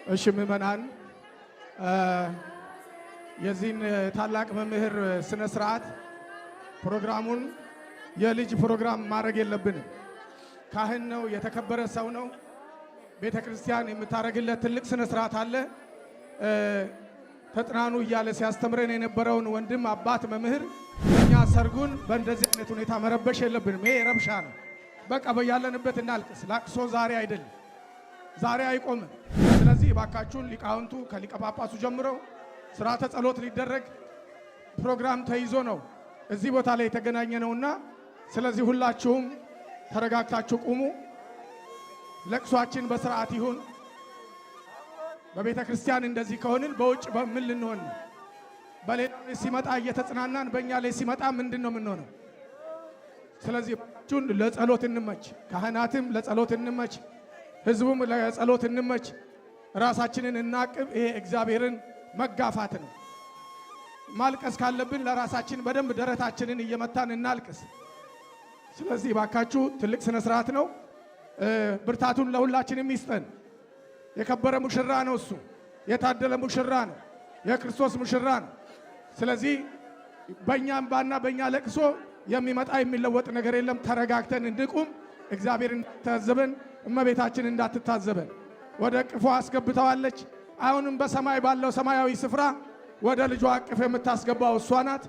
እሺ ምዕመናን፣ የዚህን ታላቅ መምህር ስነ ስርዓት ፕሮግራሙን የልጅ ፕሮግራም ማድረግ የለብንም። ካህን ነው፣ የተከበረ ሰው ነው። ቤተ ክርስቲያን የምታደርግለት ትልቅ ስነ ስርዓት አለ። ተጥናኑ እያለ ሲያስተምረን የነበረውን ወንድም አባት መምህር እኛ ሰርጉን በእንደዚህ አይነት ሁኔታ መረበሽ የለብንም። ይሄ ረብሻ ነው። በቃ በያለንበት እናልቅስ። ላቅሶ ዛሬ አይደለም፣ ዛሬ አይቆምም። ስለዚህ እባካችሁን ሊቃውንቱ ከሊቀ ጳጳሱ ጀምረው ስርዓተ ጸሎት ሊደረግ ፕሮግራም ተይዞ ነው እዚህ ቦታ ላይ የተገናኘ ነውና፣ ስለዚህ ሁላችሁም ተረጋግታችሁ ቁሙ። ለቅሷችን በስርዓት ይሁን። በቤተ ክርስቲያን እንደዚህ ከሆንን በውጭ በምን ልንሆን ነው? በሌላ ላይ ሲመጣ እየተጽናናን በእኛ ላይ ሲመጣ ምንድን ነው የምንሆነው? ስለዚህ እባካችሁን ለጸሎት እንመች፣ ካህናትም ለጸሎት እንመች፣ ህዝቡም ለጸሎት እንመች። ራሳችንን እናቅብ። ይሄ እግዚአብሔርን መጋፋት ነው። ማልቀስ ካለብን ለራሳችን በደንብ ደረታችንን እየመታን እናልቅስ። ስለዚህ ባካችሁ ትልቅ ስነ ስርዓት ነው። ብርታቱን ለሁላችንም ይስጠን። የከበረ ሙሽራ ነው እሱ። የታደለ ሙሽራ ነው። የክርስቶስ ሙሽራ ነው። ስለዚህ በእኛ እምባና በእኛ ለቅሶ የሚመጣ የሚለወጥ ነገር የለም። ተረጋግተን እንቁም። እግዚአብሔር እንዳታዘበን፣ እመቤታችን እንዳትታዘበን ወደ እቅፏ አስገብተዋለች። አሁንም በሰማይ ባለው ሰማያዊ ስፍራ ወደ ልጇ እቅፍ የምታስገባው እሷ ናት።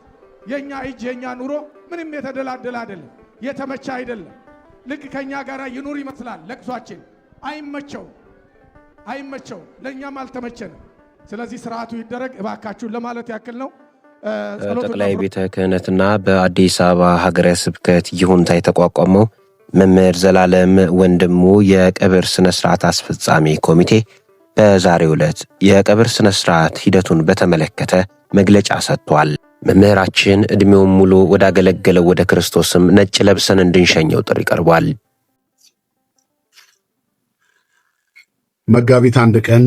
የኛ እጅ የኛ ኑሮ ምንም የተደላደለ አይደለም፣ የተመቸ አይደለም። ልክ ከኛ ጋር ይኑር ይመስላል ለቅሷችን። አይመቸው አይመቸው፣ ለእኛም አልተመቸንም። ስለዚህ ስርዓቱ ይደረግ እባካችሁን ለማለት ያክል ነው። ጠቅላይ ቤተ ክህነትና በአዲስ አበባ ሀገረ ስብከት ይሁንታ የተቋቋመው መምህር ዘላለም ወንድሙ የቀብር ስነ ስርዓት አስፈጻሚ ኮሚቴ በዛሬው ዕለት የቀብር ስነ ስርዓት ሂደቱን በተመለከተ መግለጫ ሰጥቷል። መምህራችን ዕድሜውን ሙሉ ወዳገለገለው ወደ ክርስቶስም ነጭ ለብሰን እንድንሸኘው ጥሪ ቀርቧል። መጋቢት 1 ቀን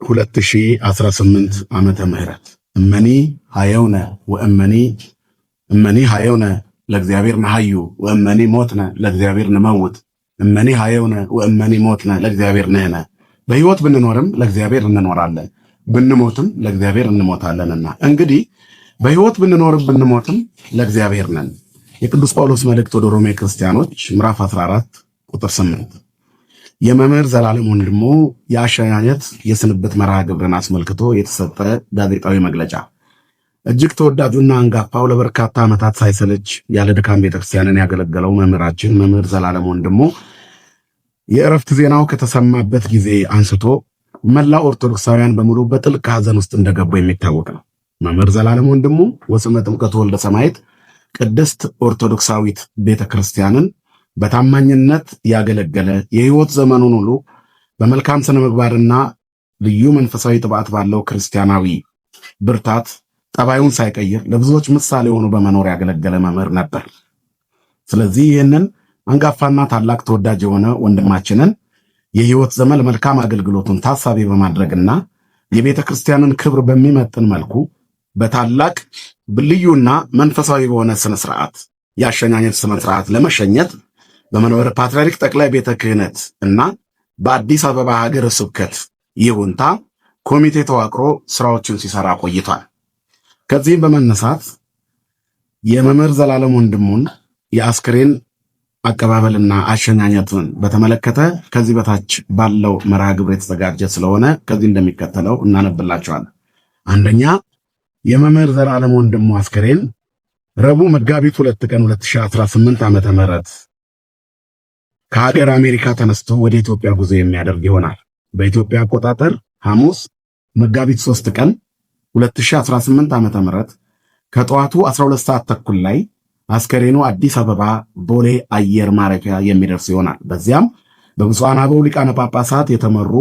2018 ዓመተ ምህረት እመኒ ሀየውነ ወእመኒ እመኒ ሀየውነ ለእግዚአብሔር ነሐዩ ወእመኒ ሞትነ ለእግዚአብሔር ንመውት እመኒ ሀየውነ ወእመኒ ሞትነ ለእግዚአብሔር ንሕነ። በሕይወት ብንኖርም ለእግዚአብሔር እንኖራለን፣ ብንሞትም ለእግዚአብሔር እንሞታለንና እንግዲህ በሕይወት ብንኖርም ብንሞትም ለእግዚአብሔር ነን። የቅዱስ ጳውሎስ መልእክት ወደ ሮሜ ክርስቲያኖች ምዕራፍ 14 ቁጥር 8። የመምህር ዘላለም ወንድሙ የአሸኛኘት የስንብት መርሃ ግብርን አስመልክቶ የተሰጠ ጋዜጣዊ መግለጫ። እጅግ ተወዳጁና አንጋፋው ለበርካታ ዓመታት ሳይሰለች ያለ ድካም ቤተክርስቲያንን ያገለገለው መምህራችን መምህር ዘላለም ወንድሙ የእረፍት ዜናው ከተሰማበት ጊዜ አንስቶ መላው ኦርቶዶክሳውያን በሙሉ በጥልቅ ሐዘን ውስጥ እንደገቡ የሚታወቅ ነው። መምህር ዘላለም ወንድሙ ወስመ ጥምቀቱ ወልደ ሰማዕት ቅድስት ኦርቶዶክሳዊት ቤተክርስቲያንን በታማኝነት ያገለገለ፣ የሕይወት ዘመኑን ሁሉ በመልካም ስነ ምግባርና ልዩ መንፈሳዊ ጥብዓት ባለው ክርስቲያናዊ ብርታት ጠባዩን ሳይቀይር ለብዙዎች ምሳሌ ሆኖ በመኖር ያገለገለ መምህር ነበር። ስለዚህ ይህንን አንጋፋና ታላቅ ተወዳጅ የሆነ ወንድማችንን የሕይወት ዘመን መልካም አገልግሎቱን ታሳቢ በማድረግና የቤተ ክርስቲያንን ክብር በሚመጥን መልኩ በታላቅ ልዩና መንፈሳዊ በሆነ ስነስርዓት የአሸኛኘት ስነስርዓት ለመሸኘት በመንበረ ፓትርያርክ ጠቅላይ ቤተ ክህነት እና በአዲስ አበባ ሀገረ ስብከት ይሁንታ ኮሚቴ ተዋቅሮ ስራዎችን ሲሰራ ቆይቷል። ከዚህም በመነሳት የመምህር ዘላለም ወንድሙን የአስክሬን አቀባበልና አሸኛኘትን በተመለከተ ከዚህ በታች ባለው መርሃ ግብር የተዘጋጀ ስለሆነ ከዚህ እንደሚከተለው እናነብላቸዋለን። አንደኛ፣ የመምህር ዘላለም ወንድሙ አስክሬን ረቡዕ መጋቢት 2 ቀን 2018 ዓመተ ምህረት ከሀገር አሜሪካ ተነስቶ ወደ ኢትዮጵያ ጉዞ የሚያደርግ ይሆናል። በኢትዮጵያ አቆጣጠር ሐሙስ መጋቢት 3 ቀን 2018 ዓመተ ምህረት ከጠዋቱ 12 ሰዓት ተኩል ላይ አስከሬኑ አዲስ አበባ ቦሌ አየር ማረፊያ የሚደርስ ይሆናል። በዚያም በብፁዓን አበው ሊቃነ ጳጳሳት የተመሩ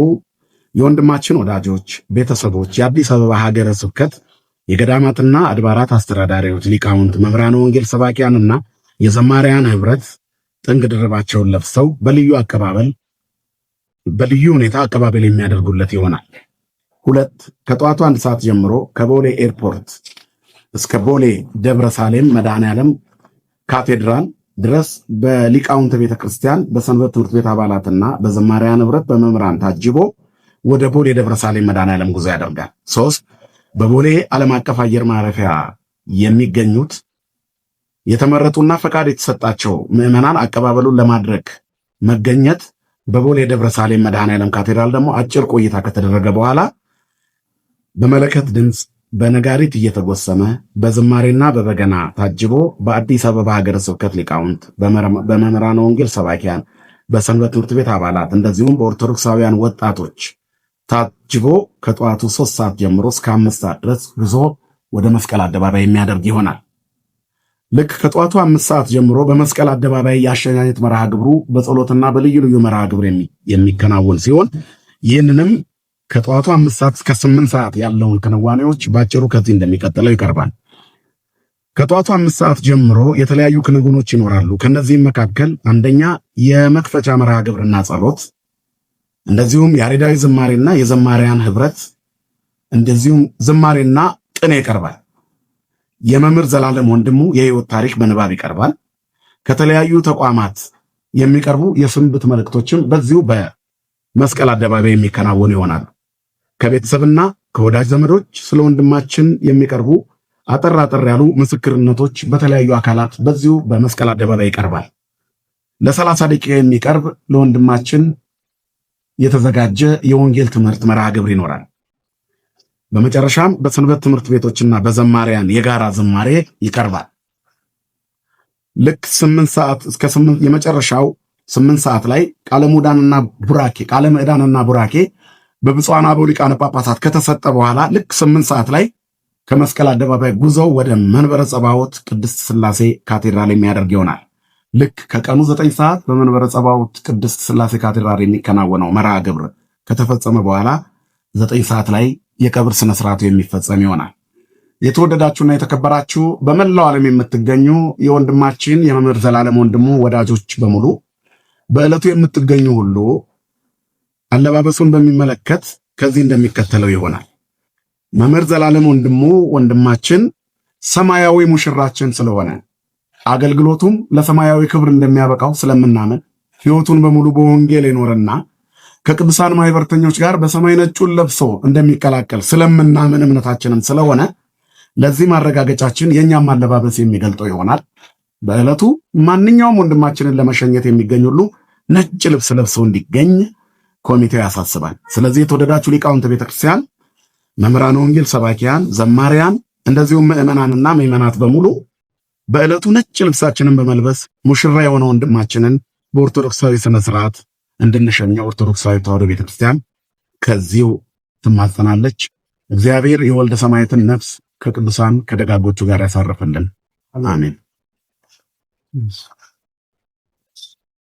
የወንድማችን ወዳጆች፣ ቤተሰቦች፣ የአዲስ አበባ ሀገረ ስብከት የገዳማትና አድባራት አስተዳዳሪዎች፣ ሊቃውንት፣ መምህራነ ወንጌል ሰባኪያንና የዘማሪያን ህብረት ጥንግ ድርባቸውን ለብሰው በልዩ አቀባበል በልዩ ሁኔታ አቀባበል የሚያደርጉለት ይሆናል። ሁለት፣ ከጠዋቱ 1 ሰዓት ጀምሮ ከቦሌ ኤርፖርት እስከ ቦሌ ደብረ ሳሌም መድኃኔዓለም ካቴድራል ድረስ በሊቃውንተ ቤተ ክርስቲያን፣ በሰንበት ትምህርት ቤት አባላትና በዘማሪያን ህብረት በመምህራን ታጅቦ ወደ ቦሌ ደብረ ሳሌም መድኃኔዓለም ጉዞ ያደርጋል። 3 በቦሌ ዓለም አቀፍ አየር ማረፊያ የሚገኙት የተመረጡና ፈቃድ የተሰጣቸው ምዕመናን አቀባበሉን ለማድረግ መገኘት በቦሌ ደብረ ሳሌም መድኃኔዓለም ካቴድራል ደግሞ አጭር ቆይታ ከተደረገ በኋላ በመለከት ድምፅ በነጋሪት እየተጎሰመ በዝማሬና በበገና ታጅቦ በአዲስ አበባ ሀገረ ስብከት ሊቃውንት፣ በመምህራነ ወንጌል ሰባኪያን፣ በሰንበት ትምህርት ቤት አባላት እንደዚሁም በኦርቶዶክሳውያን ወጣቶች ታጅቦ ከጠዋቱ 3 ሰዓት ጀምሮ እስከ 5 ሰዓት ድረስ ጉዞ ወደ መስቀል አደባባይ የሚያደርግ ይሆናል። ልክ ከጠዋቱ 5 ሰዓት ጀምሮ በመስቀል አደባባይ የአሸኛኘት መርሃ ግብሩ በጸሎትና በልዩ ልዩ መርሃ ግብር የሚከናወን ሲሆን ይህንንም ከጠዋቱ 5 ሰዓት እስከ 8 ሰዓት ያለውን ክንዋኔዎች ባጭሩ ከዚህ እንደሚቀጥለው ይቀርባል። ከጠዋቱ 5 ሰዓት ጀምሮ የተለያዩ ክንውኖች ይኖራሉ። ከነዚህም መካከል አንደኛ የመክፈቻ መርሃ ግብርና ጸሎት፣ እንደዚሁም ያሬዳዊ ዝማሬና የዘማሪያን ህብረት፣ እንደዚሁም ዝማሬና ቅኔ ይቀርባል። የመምህር ዘላለም ወንድሙ የህይወት ታሪክ በንባብ ይቀርባል። ከተለያዩ ተቋማት የሚቀርቡ የስንብት መልእክቶችም በዚሁ በመስቀል አደባባይ የሚከናወኑ ይሆናሉ። ከቤተሰብና ከወዳጅ ዘመዶች ስለ ወንድማችን የሚቀርቡ አጠር አጠር ያሉ ምስክርነቶች በተለያዩ አካላት በዚሁ በመስቀል አደባባይ ይቀርባል። ለ30 ደቂቃ የሚቀርብ ለወንድማችን የተዘጋጀ የወንጌል ትምህርት መርሃ ግብር ይኖራል። በመጨረሻም በሰንበት ትምህርት ቤቶችና በዘማሪያን የጋራ ዝማሬ ይቀርባል። ልክ 8 ሰዓት እስከ 8 የመጨረሻው 8 ሰዓት ላይ ቃለ ምዕዳንና ቡራኬ ቃለ ምዕዳንና ቡራኬ በብፁዓን አበው ሊቃነ ጳጳሳት ከተሰጠ በኋላ ልክ 8 ሰዓት ላይ ከመስቀል አደባባይ ጉዞው ወደ መንበረ ጸባዖት ቅድስት ሥላሴ ካቴድራል የሚያደርግ ይሆናል። ልክ ከቀኑ 9 ሰዓት በመንበረ ጸባዖት ቅድስት ሥላሴ ካቴድራል የሚከናወነው መርሃ ግብር ከተፈጸመ በኋላ 9 ሰዓት ላይ የቀብር ስነስርዓቱ የሚፈጸም ይሆናል። የተወደዳችሁና የተከበራችሁ በመላው ዓለም የምትገኙ የወንድማችን የመምህር ዘላለም ወንድሙ ወዳጆች በሙሉ በዕለቱ የምትገኙ ሁሉ አለባበሱን በሚመለከት ከዚህ እንደሚከተለው ይሆናል። መምህር ዘላለም ወንድሙ ወንድማችን ሰማያዊ ሙሽራችን ስለሆነ አገልግሎቱም ለሰማያዊ ክብር እንደሚያበቃው ስለምናምን ሕይወቱን በሙሉ በወንጌል የኖረና ከቅዱሳን ማህበርተኞች ጋር በሰማይ ነጩን ለብሶ እንደሚቀላቀል ስለምናምን እምነታችንም ስለሆነ ለዚህ ማረጋገጫችን የእኛም አለባበስ የሚገልጠው ይሆናል። በዕለቱ ማንኛውም ወንድማችንን ለመሸኘት የሚገኝ ሁሉ ነጭ ልብስ ለብሶ እንዲገኝ ኮሚቴው ያሳስባል። ስለዚህ የተወደዳችሁ ሊቃውንተ ቤተክርስቲያን፣ መምህራነ ወንጌል፣ ሰባኪያን፣ ዘማሪያን እንደዚሁም ምዕመናንና ምዕመናት በሙሉ በዕለቱ ነጭ ልብሳችንን በመልበስ ሙሽራ የሆነ ወንድማችንን በኦርቶዶክሳዊ ስነ ስርዓት እንድንሸኘው ኦርቶዶክሳዊ ተዋሕዶ ቤተክርስቲያን ከዚሁ ትማጸናለች። እግዚአብሔር የወልደ ሰማያትን ነፍስ ከቅዱሳን ከደጋጎቹ ጋር ያሳርፍልን። አሜን።